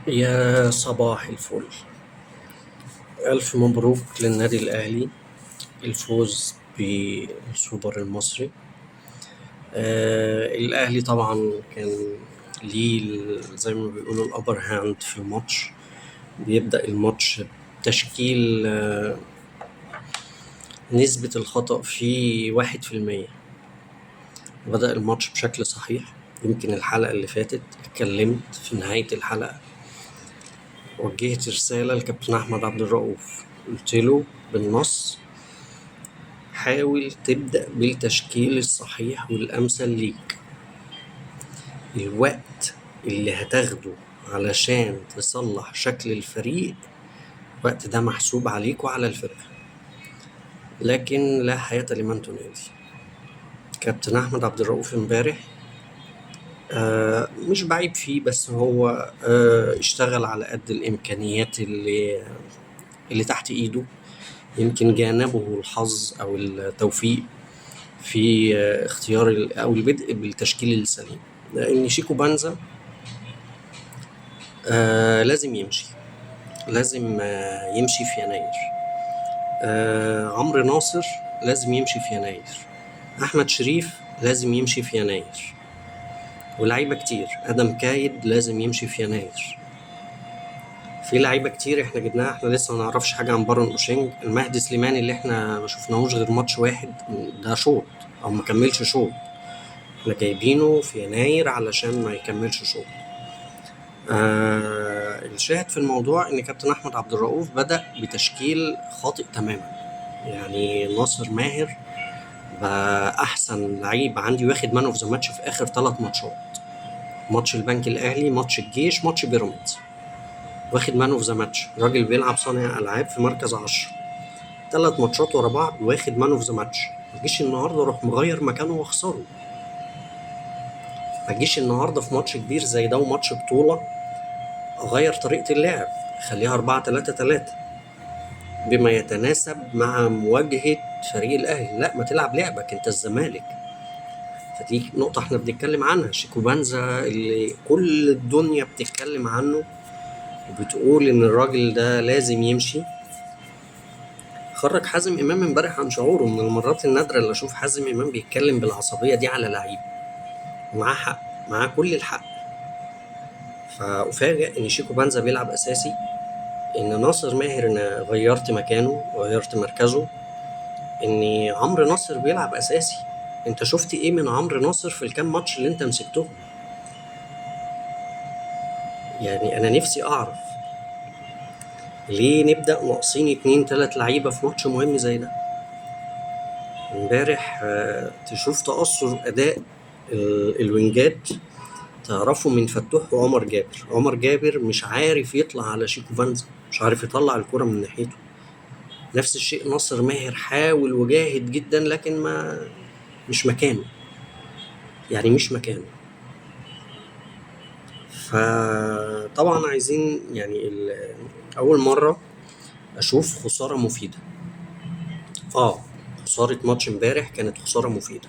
يا صباح الفل. ألف مبروك للنادي الأهلي الفوز بالسوبر المصري. الأهلي طبعا كان ليه زي ما بيقولوا ال upper hand في الماتش. بيبدأ الماتش بتشكيل نسبة الخطأ فيه 1%. بدأ الماتش بشكل صحيح. يمكن الحلقة اللي فاتت اتكلمت في نهاية الحلقة، وجهت رسالة لكابتن أحمد عبد الرؤوف، قلت له بالنص: حاول تبدأ بالتشكيل الصحيح والأمثل ليك. الوقت اللي هتاخده علشان تصلح شكل الفريق، الوقت ده محسوب عليك وعلى الفرقة، لكن لا حياة لمن تنادي. كابتن أحمد عبد الرؤوف امبارح مش بعيب فيه، بس هو اشتغل على قد الإمكانيات اللي تحت إيده. يمكن جانبه الحظ أو التوفيق في اختيار أو البدء بالتشكيل السليم، لأن شيكو بانزا لازم يمشي، لازم يمشي في يناير. عمرو ناصر لازم يمشي في يناير، أحمد شريف لازم يمشي في يناير، ولاعيبة كتير، أدم كايد لازم يمشي في يناير. في لعيبة كتير احنا جبناها، احنا لسه ما نعرفش حاجة عن بارون أوشينج. المهدي سليماني اللي احنا ما شفناهوش غير ماتش واحد، ده شوط أو ما كملش شوط، احنا جايبينه في يناير علشان ما يكملش شوط. الشاهد في الموضوع ان كابتن احمد عبد الرؤوف بدأ بتشكيل خاطئ تماما. ناصر ماهر بقى احسن لعيب عندي، واخد man of the match في اخر 3 ماتشات، ماتش البنك الاهلي، ماتش الجيش، ماتش بيراميدز، واخد man of the match. راجل بيلعب صانع العاب في مركز 10، 3 ماتشات ورا بعض واخد man of the match. ما تجيش النهارده اروح مغير مكانه واخسره. ما تجيش النهارده في ماتش كبير زي ده وماتش بطوله اغير طريقه اللعب، خليها 4-3-3 بما يتناسب مع مواجهه فريق الاهلي. لا، ما تلعب لعبك انت الزمالك. فدي نقطه احنا بنتكلم عنها. شيكو بانزا اللي كل الدنيا بتتكلم عنه وبتقول ان الراجل ده لازم يمشي، خرج حازم امام امبارح عن شعوره. من المرات النادره اللي اشوف حازم امام بيتكلم بالعصبيه دي على لعيب، ومعاه حق، معاه كل الحق. فأفاجئ إن شيكو بانزا بيلعب أساسي، إن ناصر ماهر أنا غيرت مكانه، غيرت مركزه، إن عمرو ناصر بيلعب أساسي. أنت شفت إيه من عمرو ناصر في الكام ماتش اللي أنت مسكتهم؟ أنا نفسي أعرف ليه نبدأ ناقصين 2-3 لعيبة في ماتش مهم زي ده. امبارح تشوف تأثر أداء الوينجات، تعرفوا من فتوح وعمر جابر. عمر جابر مش عارف يطلع على شيكو بانزا، مش عارف يطلع الكرة من ناحيته. نفس الشيء ناصر ماهر، حاول وجاهد جدا لكن ما مش مكانه، يعني مش مكانه. فطبعا عايزين أول مرة أشوف خسارة مفيدة. خسارة ماتش امبارح كانت خسارة مفيدة.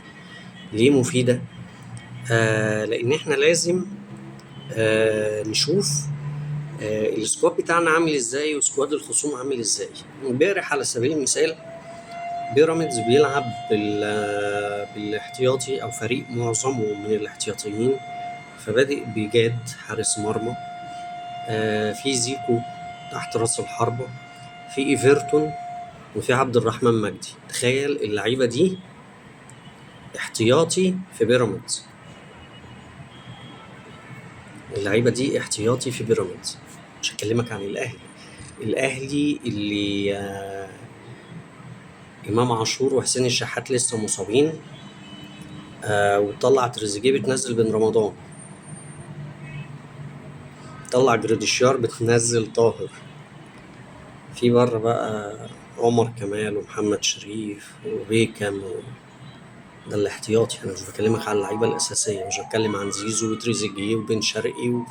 ليه مفيدة؟ لأن احنا لازم نشوف ال squad بتاعنا عامل ازاي و squad الخصوم عامل ازاي. امبارح على سبيل المثال بيراميدز بيلعب بالاحتياطي او فريق معظمه من الاحتياطيين، فبادئ بجاد حارس مرمى، في زيكو تحت راس الحربة، في ايفرتون، وفي عبد الرحمن مجدي. تخيل اللعيبة دي احتياطي في بيراميدز، اللعيبة دي احتياطي في بيراميدز. مش هكلمك عن الأهلي، الأهلي اللي إمام عاشور وحسين الشحات لسه مصابين، وطلع تريزيجيه بتنزل بن رمضان، طلع جريديشار بتنزل طاهر، في بره بقى عمر كمال ومحمد شريف وبيكم ده الاحتياطي. انا مش بكلمك على اللعيبه الاساسيه، مش بتكلم عن زيزو وتريزيجيه وبن شرقي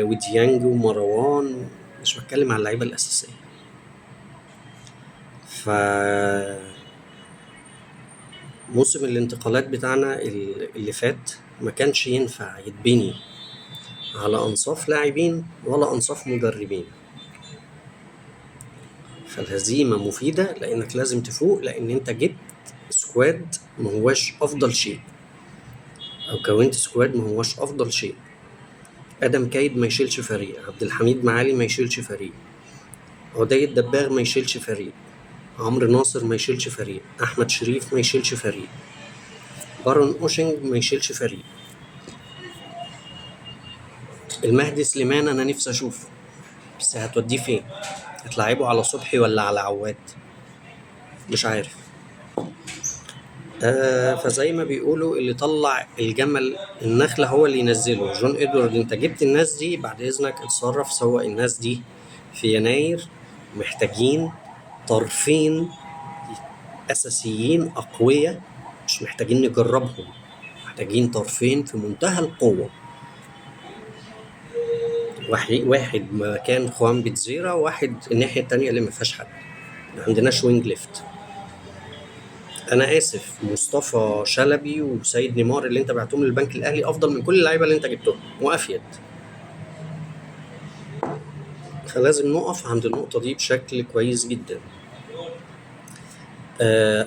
وديانج ومروان، مش بتكلم على اللعيبه الاساسيه. ف موسم الانتقالات بتاعنا اللي فات ما كانش ينفع يتبني على أنصاف لاعبين ولا أنصاف مدربين. فالهزيمة مفيدة لأنك لازم تفوق، لأن أنت جبت squad ما هواش أفضل شيء، أو كونت squad ما هواش أفضل شيء. آدم كايد ما يشيلش فريق، عبد الحميد معالي ما يشيلش فريق، عدي الدباغ ما يشيلش فريق، عمرو ناصر ما يشيلش فريق، أحمد شريف ما يشيلش فريق، بارون أوشنج ما يشيلش فريق، المهدي سليمان أنا نفسي أشوفه، بس هتوديه فين؟ هتلعبه على صبحي ولا على عواد؟ مش عارف. فزي ما بيقولوا اللي طلع الجمل النخلة هو اللي ينزله. جون إدوارد انت جبت الناس دي، بعد إذنك اتصرف، سوق الناس دي في يناير. محتاجين طرفين أساسيين أقوياء، مش محتاجين نجربهم، محتاجين طرفين في منتهى القوة. واحد مكان خوان بيتزيرا، وواحد الناحية التانية اللي ما فيهاش حد، ما عندناش wing left. أنا آسف، مصطفى شلبي وسيد نيمار اللي أنت بعتهم للبنك الأهلي أفضل من كل اللعيبة اللي أنت جبتهم وأفيد. فلازم نقف عند النقطة دي بشكل كويس جدا.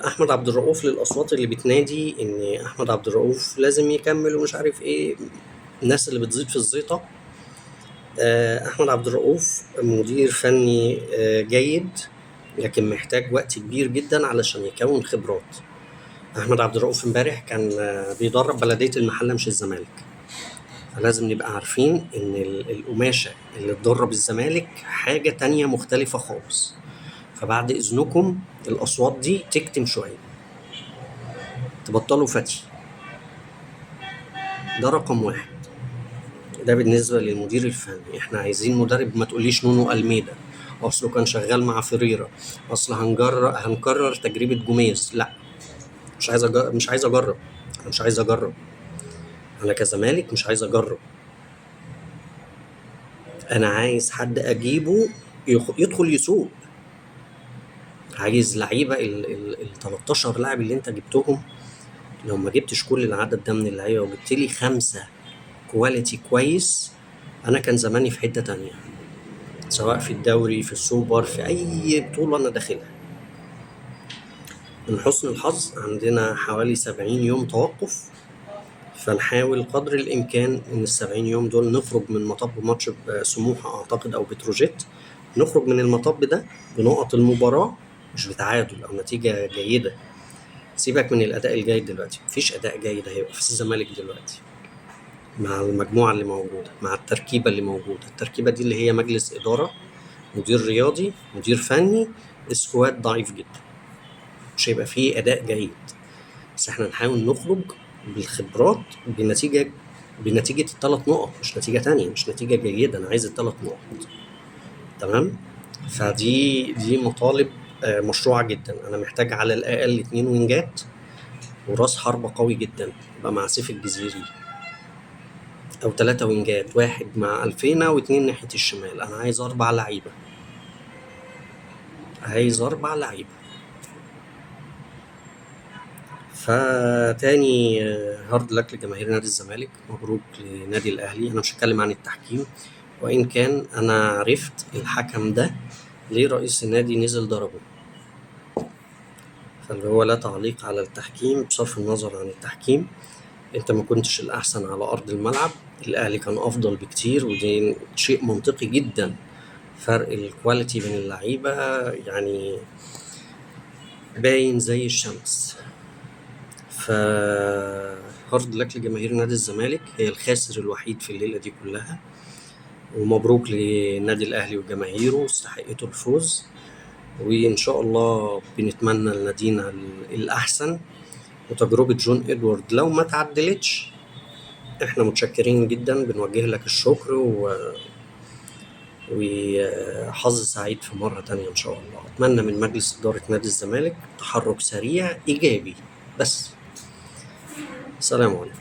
أحمد عبد الرؤوف، للأصوات اللي بتنادي إن أحمد عبد الرؤوف لازم يكمل ومش عارف إيه، الناس اللي بتزيد في الزيطة. أحمد عبد الرؤوف مدير فني جيد، لكن محتاج وقت كبير جدا علشان يكون خبرات. أحمد عبد الرؤوف امبارح كان بيدرب بلدية المحلة مش الزمالك، فلازم نبقى عارفين إن القماشة اللي تدرب الزمالك حاجة تانية مختلفة خالص. فبعد إذنكم الأصوات دي تكتم شوية، تبطلوا فتي. ده رقم واحد، ده بالنسبة للمدير الفني. احنا عايزين مدرب، ما تقوليش نونو ألميدا أصله كان شغال مع فريرة، أصل هنكرر تجربة جوميز. لا، مش عايز مش عايز أجرب، أنا مش عايز أجرب، أنا كزمالك مش عايز أجرب. أنا عايز حد أجيبه يدخل يسوق. عايز لعيبة ال 13 لاعب اللي أنت جبتهم، لو ما جبتش كل العدد ده من اللعيبة وجبت لي 5 quality كويس، أنا كان زماني في حتة تانية، سواء في الدوري، في السوبر، في أي بطولة أنا داخلها. من حسن الحظ عندنا حوالي 70 يوم توقف، فنحاول قدر الإمكان إن 70 يوم دول نخرج من مطب ماتش سموحة أعتقد أو بتروجيت، نخرج من المطب ده بنقط المباراة، مش بتعادل أو نتيجة جيدة. سيبك من الأداء الجيد دلوقتي، مفيش أداء جيد هيبقى في الزمالك دلوقتي مع المجموعة اللي موجودة، مع التركيبة اللي موجودة. التركيبة دي اللي هي مجلس إدارة، مدير رياضي، مدير فني، squad ضعيف جدا، مش هيبقى فيه أداء جيد. بس احنا نحاول نخرج بالخبرات بنتيجة 3 نقط، مش نتيجة تانية، مش نتيجة جيدة. أنا عايز 3 نقط، تمام؟ فدي مطالب مشروعة جدا. أنا محتاج على الأقل 2 وينجات وراس حربة قوي جدا، يبقى مع سيف الجزيري، أو 3 وينجات، واحد مع ألفينا و2 ناحية الشمال. أنا عايز 4 لعيبة، عايز 4 لعيبة. فتاني hard luck لجماهير نادي الزمالك، مبروك لنادي الأهلي. أنا مش هتكلم عن التحكيم، وإن كان أنا عرفت الحكم ده ليه رئيس النادي نزل ضربه، فاللي هو لا تعليق على التحكيم. بصرف النظر عن التحكيم، انت ما كنتش الأحسن على أرض الملعب، الأهلي كان أفضل بكتير، ودي شيء منطقي جدا. فرق ال quality بين اللعيبة يعني باين زي الشمس. ف hard luck لجماهير نادي الزمالك، هي الخاسر الوحيد في الليلة دي كلها. ومبروك لنادي الأهلي وجماهيره، استحقتوا الفوز، وإن شاء الله بنتمنى لنادينا الأحسن. وتجربة جون إدوارد لو ما تعدلتش احنا متشكرين جدا، بنوجه لك الشكر وحظ سعيد في مرة تانية إن شاء الله. أتمنى من مجلس إدارة نادي الزمالك تحرك سريع إيجابي بس. سلام عليكم.